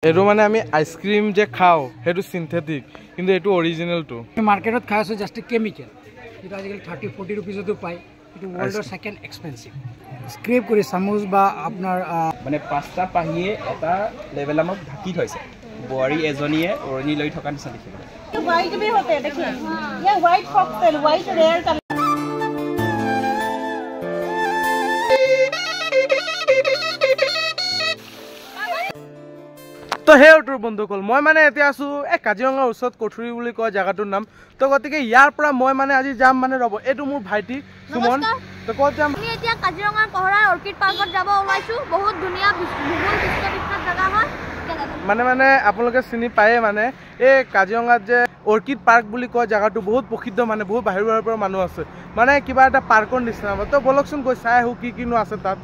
এইটো মানে আমি আইচক্ৰীম যে খাওঁ সেইটো চিন্থেটিক, কিন্তু এইটো অৰিজিনেলটো। মাৰ্কেটত খাই আছোঁ জাষ্ট কেমিকেল, যিটো আজিকালি 30-40 ৰুপিজতো পায়। এইটো ৱৰ্ল্ডৰ ছেকেণ্ড এক্সপেঞ্চিভ। স্ক্ৰেপ কৰি চামুচ বা আপোনাৰ মানে পাঁচটা পাহিয়ে এটা লেভেলামক ঢাকি থৈছে। বোৱাৰী এজনীয়ে ওৰণি লৈ থকা নিচিনা দেখিবলৈ। হোৱাইট भी होते हैं, देखिए ये white foxtail, white rare colour. তো সেই তোৰ বন্ধুসকল, মই মানে এতিয়া আছোঁ এই কাজিৰঙাৰ ওচৰত কঠুৰি বুলি কয় জেগাটোৰ নাম। তো গতিকে ইয়াৰ পৰা মই মানে আজি যাম মানে ৰ'ব, এইটো মোৰ ভাইটি সুমন। তো ক'ত যাম আমি এতিয়া? কাজিৰঙাৰ কহৰাৰ অৰ্কিড পাৰ্কত যাব ওলাইছোঁ। বহুত ধুনীয়া, ভূগোল বিশ্ববিখ্যাত জেগা হয়। মানে মানে আপোনালোকে চিনি পায়ে, মানে এই কাজিৰঙাত যে অৰ্কিড পাৰ্ক বুলি কয় জেগাটো বহুত প্ৰসিদ্ধ, মানে বহুত বাহিৰৰ বাহিৰৰ পৰা মানুহ আছে, মানে কিবা এটা পাৰ্কৰ নিচিনা। তো ব'লকচোন গৈ চাই আহোঁ কি কিনো আছে তাত।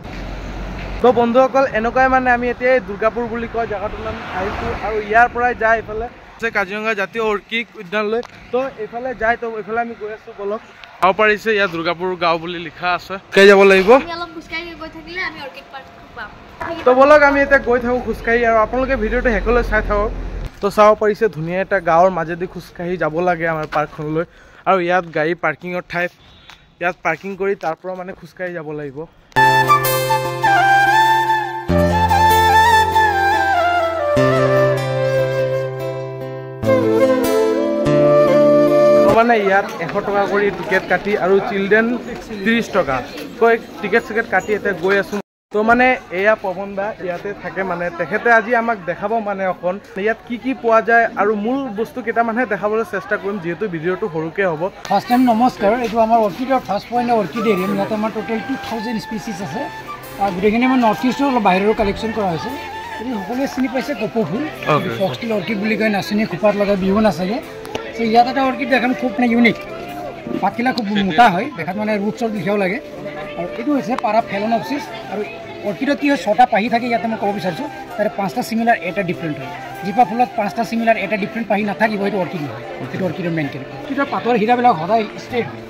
তো বন্ধুসকল, এনেকুৱাই মানে আমি এতিয়া এই দুৰ্গাপুৰ বুলি কয় জেগাটোৰ নাম আহিছোঁ, আৰু ইয়াৰ পৰাই যায় এইফালে আছে কাজিৰঙা জাতীয় অৰ্কিড উদ্যানলৈ। তো এইফালে যায়, তো এইফালে আমি গৈ আছোঁ। ব'লক, চাব পাৰিছে ইয়াত দুৰ্গাপুৰ গাঁও বুলি লিখা আছে। খোজকাঢ়ি যাব লাগিব। তো ব'লক আমি এতিয়া গৈ থাকোঁ খোজকাঢ়ি, আৰু আপোনালোকে ভিডিঅ'টো শেষলৈ চাই থাকক। তো চাব পাৰিছে ধুনীয়া এটা গাঁৱৰ মাজেদি খোজকাঢ়ি যাব লাগে আমাৰ পাৰ্কখনলৈ, আৰু ইয়াত গাড়ী পাৰ্কিঙৰ ঠাই, ইয়াত পাৰ্কিং কৰি তাৰ পৰা মানে খোজকাঢ়ি যাব লাগিব। মানে ইয়াত 100 টকা কৰি টিকেট কাটি আৰু চিলড্ৰেন 30 টকা কৈ টিকেট চিকেট কাটি এতিয়া গৈ আছোঁ। তো মানে এয়া পৱন দা ইয়াতে থাকে, মানে তেখেতে আজি আমাক দেখাব মানে অকণ ইয়াত কি কি পোৱা যায়, আৰু মূল বস্তু কেইটামানহে দেখাবলৈ চেষ্টা কৰিম, যিহেতু ভিডিঅ'টো সৰুকৈ হ'ব। ফাৰ্ষ্ট টাইম নমস্কাৰ। এইটো আমাৰ অৰ্কিডৰ ফাৰ্ষ্ট পইণ্ট অৰ্কিডেৰিয়াম। ইয়াতে আমাৰ টোটেল 2000 স্পিচিছ আছে, আৰু গোটেইখিনি আমাৰ নৰ্থ ইষ্টৰ অলপ বাহিৰৰো কালেকশ্যন কৰা হৈছে। এইটো সকলোৱে চিনি পাইছে কপৌ ফুল, ফক্সটিল অৰ্কিড বুলি কয়, নাচনী খোপাত লগাই বিহু নাচেগৈ। চ' ইয়াত এটা অৰ্কিড দেখাম, খুব মানে ইউনিক, পাতখিলা খুব মোটা হয়, দেখাত মানে ৰুটছৰ লিখাও লাগে। আৰু এইটো হৈছে পাৰা ফেলনপচিছ। আৰু অৰ্কিডত কি হয়, 6টা পাহি থাকে, ইয়াতে মই ক'ব বিচাৰিছোঁ তাৰে 5টা চিমিলাৰ, এটা ডিফাৰেণ্ট হয়। জিপা ফুলত 5টা চিমিলাৰ, এটা ডিফাৰেণ্ট পাহি নাথাকিব, সেইটো অৰ্কিড নহয়। সেইটো অৰ্কিডৰ মেইন কেৰেক্টাৰ। অৰ্কিডৰ পাতৰ হীৰাবিলাক সদায় ষ্ট্ৰেইট হয়,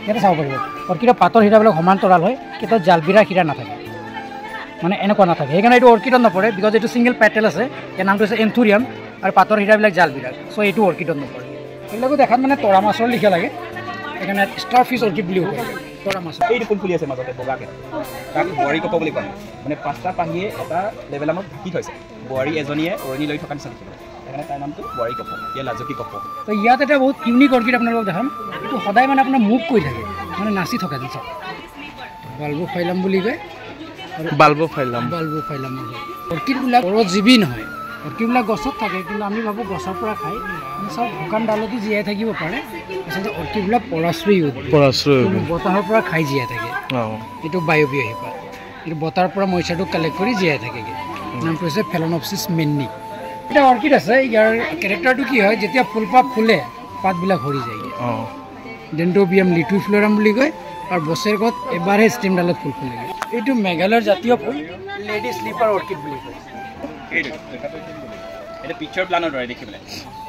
ইয়াতে চাব পাৰিব। অৰ্কিডৰ পাতৰ হীৰাবিলাক সমান্তৰাল হয়, কেতিয়াও জালবিৰা হীৰা নাথাকে, মানে এনেকুৱা নাথাকে। সেইকাৰণে এইটো অৰ্কিডত নপৰে, because এইটো ছিংগল পেটেল আছে, ইয়াৰ নামটো হৈছে এন্থুৰিয়াম, আৰু পাতৰ হীৰাবিলাক জালবিৰা। চ' এইটো অৰ্কিডত নপৰে। এইবিলাকো দেখাত মানে তৰা মাছৰ লিখা লাগে, সেইকাৰণে ষ্টাৰ ফিছ অৰ্কিড বুলিও কয়, তৰা মাছ। এইটো ফুল ফুলি আছে মাজতে বগাকৈ, তাক বোৱাৰী কপৌ বুলি কয়। মানে পাঁচটা পাহিয়ে এটা লেভেলামক ঢাকি থৈছে। বোৱাৰী এজনীয়ে ওৰণি লৈ থকা নিচিনা দেখিবলৈ, সেইকাৰণে তাৰ নামটো বোৱাৰী কপৌ, ইয়াৰ লাজুকী কপৌ। তো ইয়াত এটা বহুত ইউনিক অৰ্কিড আপোনালোকক দেখাম। এইটো সদায় মানে আপোনাৰ মুভ কৰি থাকে, মানে নাচি থকা যেন চাওক। বাল্বো ফাইলাম বুলি কয়, বাল্বো ফাইলাম, বাল্বো ফাইলাম। অৰ্কিডবিলাক পৰজীৱী নহয়, অৰ্কিডবিলাক গছত থাকে, কিন্তু আমি ভাবোঁ গছৰ পৰা খায়। আমি চাওক শুকান ডালতো জীয়াই থাকিব পাৰে। আচলতে অৰ্কিডবিলাক পৰাশ্ৰয়ী উদ্ভিদ, বতাহৰ পৰা খাই জীয়াই থাকে। এইটো বায়বীয় শিপা, এইটো বতাহৰ পৰা মইচাৰটো কালেক্ট কৰি জীয়াই থাকেগৈ। নামটো হৈছে ফেলনপচিছ মেন্নি। এটা অৰ্কিড আছে, ইয়াৰ কেৰেক্টাৰটো কি হয়, যেতিয়া ফুলপাহ ফুলে পাতবিলাক সৰি যায়গৈ। ডেন্ড্ৰবিয়াম লিটুফ্লৰাম বুলি কয়, আৰু বছৰেকত এবাৰহে ষ্টেমডালত ফুল ফুলেগৈ। এইটো মেঘালয়ৰ জাতীয় ফুল, লেডি শ্লিপাৰ অৰ্কিড বুলি কয়। এইটো পিকচাৰ প্লানৰ দৰে দেখিবলৈ,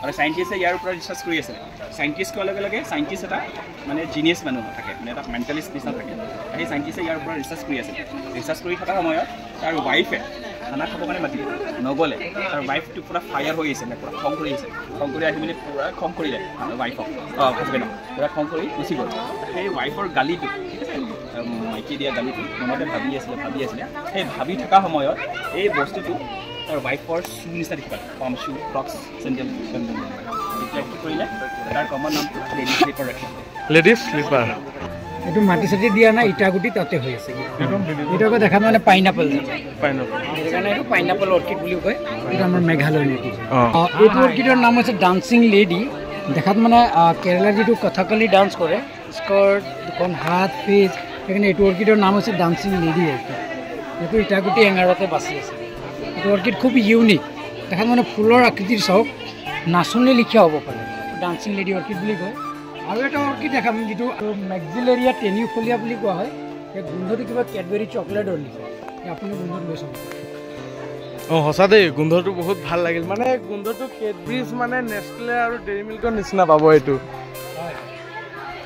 আৰু চাইণ্টিষ্টে ইয়াৰ ওপৰত ৰিচাৰ্চ কৰি আছিলে। চাইণ্টিষ্ট কোৱাৰ লগে লগে চাইণ্টিষ্ট এটা মানে জিনিয়াছ মানুহ থাকে, মানে এটা মেণ্টেলিষ্ট নিচিনা থাকে। সেই চাইণ্টিষ্টে ইয়াৰ ওপৰত ৰিচাৰ্চ কৰি আছিলে। ৰিচাৰ্চ কৰি থকা সময়ত তাৰ ৱাইফে খানা খাবৰ কাৰণে মাতিলে, নগ'লে। তাৰ ৱাইফটো পূৰা ফায়াৰ হৈ আহিছে, মানে পূৰা খং কৰি আহিছে। খং কৰি আহি মেলি পূৰা খং কৰিলে ৱাইফক, হাজবেণ্ডক পূৰা খং কৰি গুচি গ'ল। সেই ৱাইফৰ গালিটো, ঠিক আছে, মাইকী দিয়া গালিটো মনতে ভাবি আছিলে, ভাবি আছিলে। সেই ভাবি থকা সময়ত এই বস্তুটো তাৰ ৱাইফৰ শ্বু নিচিনা দেখি পালে, পাম শ্বু, ক্ৰক্স, চেণ্ডেল। তেতিয়া কি কৰিলে, তাৰ কমন নামটো লেডি শ্লিপাৰ ৰাখিলে, লেডি শ্লিপাৰ। এইটো মাটি চাটি দিয়া নাই, ইটা গুটি তাতে হৈ আছে। এইটো আকৌ দেখাত মানে পাইনাপল, সেইকাৰণে এইটো পাইনাপল অৰ্কিড বুলিও কয়। এইটো আমাৰ মেঘালয়ৰ নেটিভ। এইটো অৰ্কিডৰ নাম হৈছে ডান্সিং লেডি। দেখাত মানে কেৰেলাৰ যিটো কথাকলি ডান্স কৰে, স্কাৰ্ট, দুখন হাত, ফেচ, সেইকাৰণে এইটো অৰ্কিডৰ নাম হৈছে ডান্সিং লেডি অৰ্কিড। এইটো ইটাগুটি এঙাৰতে বাচি আছে। এইটো অৰ্কিড খুব ইউনিক, দেখাত মানে ফুলৰ আকৃতিৰ চাওক, নাচনী লিখীয়া হ'ব পাৰে, ডান্সিং লেডি অৰ্কিড বুলি কয়। আৰু এটা অৰ্কিড দেখাম, যিটো মেক্সিলেৰিয়া টেনিফলিয়া বুলি কোৱা হয়। সেই গোন্ধটো কিবা কেডবেৰী চকলেটৰ লিখা, আপুনি গোন্ধটো লৈ চাব। অঁ সঁচা দেই, গোন্ধটো বহুত ভাল লাগিল। মানে গোন্ধটো কেডবেৰীজ মানে নেষ্টলে আৰু ডেইৰী মিল্কৰ নিচিনা পাব এইটো। হয়।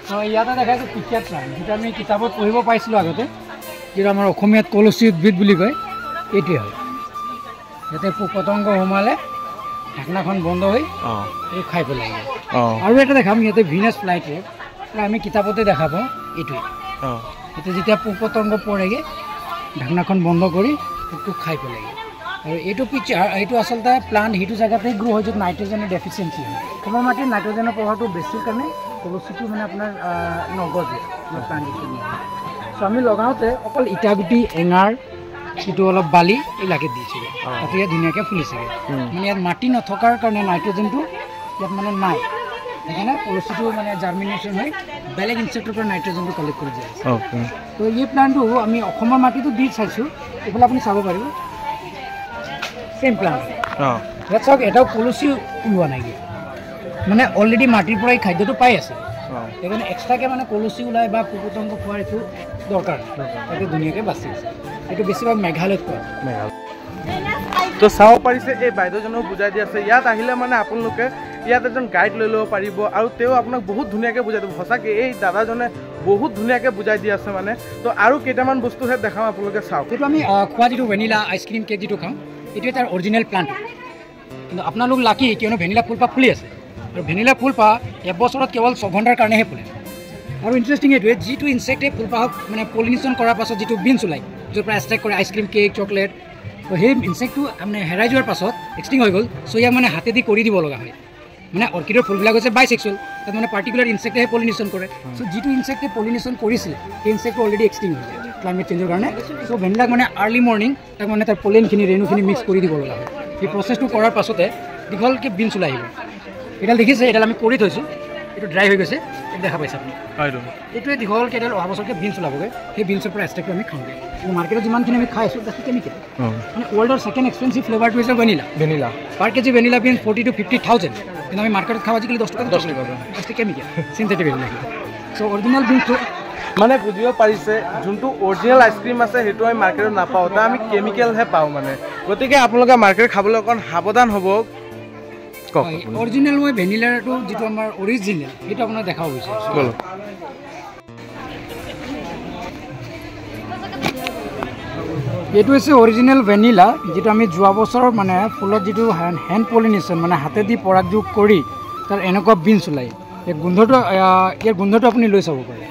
তো ইয়াতে দেখাইছোঁ পিকিয়া প্লাণ্ট, যিটো আমি কিতাপত পঢ়িব পাইছিলোঁ আগতে, যিটো আমাৰ অসমীয়াত কলচী উদ্ভিদ বুলি কয়, এইটোৱে হয়। যাতে পোক পতংগ সোমালে ঢাকনাখন বন্ধ হৈ এই খাই পেলাই। আৰু এটা দেখাম ইয়াতে ভিনাছ ফ্লাই ট্ৰেপ, আমি কিতাপতে দেখা পাওঁ এইটোৱে। এতিয়া যেতিয়া পোক পতংগ পৰেগৈ ঢাকনাখন বন্ধ কৰি পোকটো খাই পেলাইগৈ। আৰু এইটো পিকচাৰ, এইটো আচলতে প্লাণ্ট সেইটো জেগাতে গ্ৰ' হয় য'ত নাইট্ৰজেনৰ ডেফিচিয়েঞ্চি হয়। অসমৰ মাটিত নাইট্ৰজেনৰ প্ৰভাৱটো বেছি কাৰণে কলচীটো মানে আপোনাৰ নগজে প্লাণ্ট। চ' আমি লগাওঁতে অকল ইটাগুটি, এঙাৰ, যিটো অলপ বালি এইবিলাকে দিছিলোঁ, তাতে ইয়াত ধুনীয়াকৈ ফুলিছেগৈ। মানে ইয়াত মাটি নথকাৰ কাৰণে নাইট্ৰজেনটো ইয়াত মানে নাই, সেইকাৰণে কলচীটো মানে জাৰ্মিনেশ্যন হৈ বেলেগ ইনচেক্টৰ পৰা নাইট্ৰজেনটো কালেক্ট কৰি যায়। তো এই প্লাণ্টটো আমি অসমৰ মাটিটো দি চাইছোঁ, এইফালে আপুনি চাব পাৰিব ছেম প্লাণ্ট। ইয়াত চাওক এটাও কলচী ওলোৱা নাই, মানে অলৰেডি মাটিৰ পৰাই খাদ্যটো পাই আছে, সেইকাৰণে এক্সট্ৰাকৈ মানে কলচী ওলাই বা পোক পতংগ খোৱাৰ একো দৰকাৰ নাই, তাতে ধুনীয়াকৈ বাচি আছে। এইটো বেছিভাগ মেঘালয়ত পোৱা যায়। তো চাব পাৰিছে এই বাইদেউজনেও বুজাই দি আছে। ইয়াত আহিলে মানে আপোনালোকে ইয়াত এজন গাইড লৈ ল'ব পাৰিব আৰু তেওঁ আপোনাক বহুত ধুনীয়াকৈ বুজাই দিব। সঁচাকৈ এই দাদাজনে বহুত ধুনীয়াকৈ বুজাই দি আছে মানে। তো আৰু কেইটামান বস্তুহে দেখাম, আপোনালোকে চাওক। এইটো আমি খোৱা যিটো ভেনিলা আইচক্ৰীম কেক যিটো খাওঁ, এইটোৱে তাৰ অৰিজিনেল প্লাণ্ট। কিন্তু আপোনালোক লাকি, কিয়নো ভেনিলা ফুলপাহ ফুলি আছে আৰু ভেনিলা ফুলপাহ এবছৰত কেৱল 6 ঘণ্টাৰ কাৰণেহে ফুলে। আৰু ইণ্টাৰেষ্টিং এইটোৱে, যিটো ইনচেক্টে ফুলপাহক মানে পলিনেশ্যন কৰাৰ পাছত যিটো বিনছ ওলায়, য'ৰ পৰা এক্সট্ৰেক্ট কৰে আইচক্ৰীম, কেক, চকলেট, তো সেই ইনচেক্টটো মানে হেৰাই যোৱাৰ পাছত এক্সটিং হৈ গ'ল। চ' ইয়াক মানে হাতেদি কৰি দিব লগা হয়। মানে অৰ্কিডৰ ফুলবিলাক হৈছে বাইছেক্সুৱেল, তাত মানে পাৰ্টিকুলাৰ ইনচেক্টেহে পলিনেশ্যন কৰে। চ' যিটো ইনচেক্টে পলিনেশ্যন কৰিছিলে সেই ইনচেক্টটো অলৰেডি এক্সটিং হৈ যায় ক্লাইমেট চেঞ্জৰ কাৰণে। চ' ভেনিলাক মানে আৰ্লি মৰ্ণিং তাক মানে তাৰ পলেনখিনি, ৰেণুখিনি মিক্স কৰি দিব লগা হয়। সেই প্ৰচেছটো কৰাৰ পাছতে দীঘলকৈ বিনছ ওলাই আহিব। এডাল দেখিছে, এডাল আমি কৰি থৈছোঁ, এইটো ড্ৰাই হৈ গৈছে, এইটো দেখা পাইছে আপুনি। এইটোৱে দীঘলকৈ এডাল অহা বছৰকৈ বিনছ ওলাবগৈ, সেই বিনছৰ পৰা এক্সট্ৰেক্টটো আমি খাওঁগৈ। কিন্তু মাৰ্কেটত যিমানখিনি আমি খাই আছোঁ that's chemical. মানে ৱৰ্ল্ডৰ ছেকেণ্ড এক্সপেঞ্চিভ ফ্লেভাৰটো হৈছে vanilla. Vanilla per KG vanilla beans 40 to 50,000, কিন্তু আমি মাৰ্কেটত খাওঁ আজিকালি 10 টকা, 10 টকা। জাষ্ট কেমিকেল, চিন্থেটিক এইবিলাক। চ' অৰিজিনেল বিনছটো মানে বুজিব পাৰিছে, যোনটো অৰিজিনেল আইচক্ৰীম আছে সেইটো আমি মাৰ্কেটত নাপাওঁ, তাত আমি কেমিকেলহে পাওঁ মানে। গতিকে আপোনালোকে মাৰ্কেট খাবলৈ অকণ সাৱধান হ'ব। অৰিজিনেল মই ভেনিলাটো যিটো আমাৰ অৰিজিনেল সেইটো আপোনাক দেখাব বিচাৰিছোঁ। এইটো হৈছে অৰিজিনেল ভেনিলা, যিটো আমি যোৱা বছৰৰ মানে ফুলত যিটো হেণ্ড পলিনেশ্যন মানে হাতেদি পৰাগযোগ কৰি তাৰ এনেকুৱা বিনছ ওলায়। এই গোন্ধটো, ইয়াৰ গোন্ধটো আপুনি লৈ চাব পাৰে।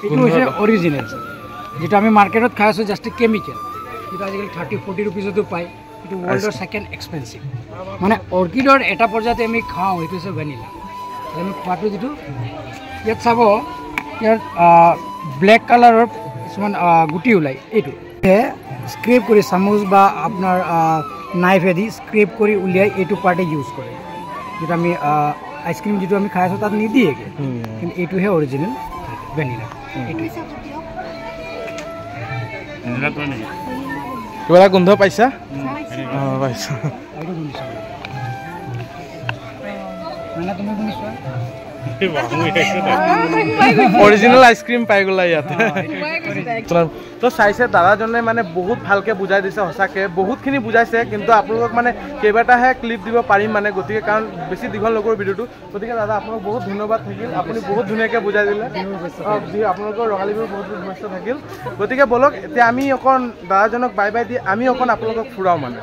এইটো হৈছে অৰিজিনেল, যিটো আমি মাৰ্কেটত খাই আছোঁ জাষ্ট কেমিকেল, যিটো আজিকালি 30-40 ৰুপিজতো পায়। এইটো ৱৰ্ল্ডৰ ছেকেণ্ড এক্সপেঞ্চিভ। মানে অৰ্কিডৰ এটা প্ৰজাতি আমি খাওঁ, সেইটো হৈছে ভেনিলা। আমি খোৱাটো যিটো ইয়াত চাব, ইয়াত ব্লেক কালাৰৰ কিছুমান গুটি ওলায়, এইটো স্ক্ৰেপ কৰি চামুচ বা আপোনাৰ নাইফেদি স্ক্ৰেপ কৰি উলিয়াই এইটো পাৰ্টে ইউজ কৰে, যিটো আমি আইচক্ৰীম যিটো আমি খাই আছোঁ তাত নিদিয়েগৈ, কিন্তু এইটোহে অৰিজিনেল ভেনিলা। এইটোৱে কিবা এটা গোন্ধ পাইছা? অঁ পাইছোঁ। এইটো গোন্ধ মানে তুমি শুনিছা অৰিজিনেল আইচক্ৰীম পাই গ'লা ইয়াতে। তো চাইছে দাদাজনে মানে বহুত ভালকৈ বুজাই দিছে, সঁচাকৈ বহুতখিনি বুজাইছে। কিন্তু আপোনালোকক মানে কেইবাটাহে ক্লিপ দিব পাৰিম মানে, গতিকে কাৰণ বেছি দীঘল নকৰোঁ ভিডিঅ'টো। গতিকে দাদা আপোনাক বহুত ধন্যবাদ থাকিল, আপুনি বহুত ধুনীয়াকৈ বুজাই দিলে। আপোনালোকৰ ৰঙালী বিহু বহুত বহুত শুভেচ্ছা থাকিল। গতিকে ব'লক এতিয়া আমি অকণ দাদাজনক বাই বাই the আমি অকণ আপোনালোকক ফুৰাওঁ মানে।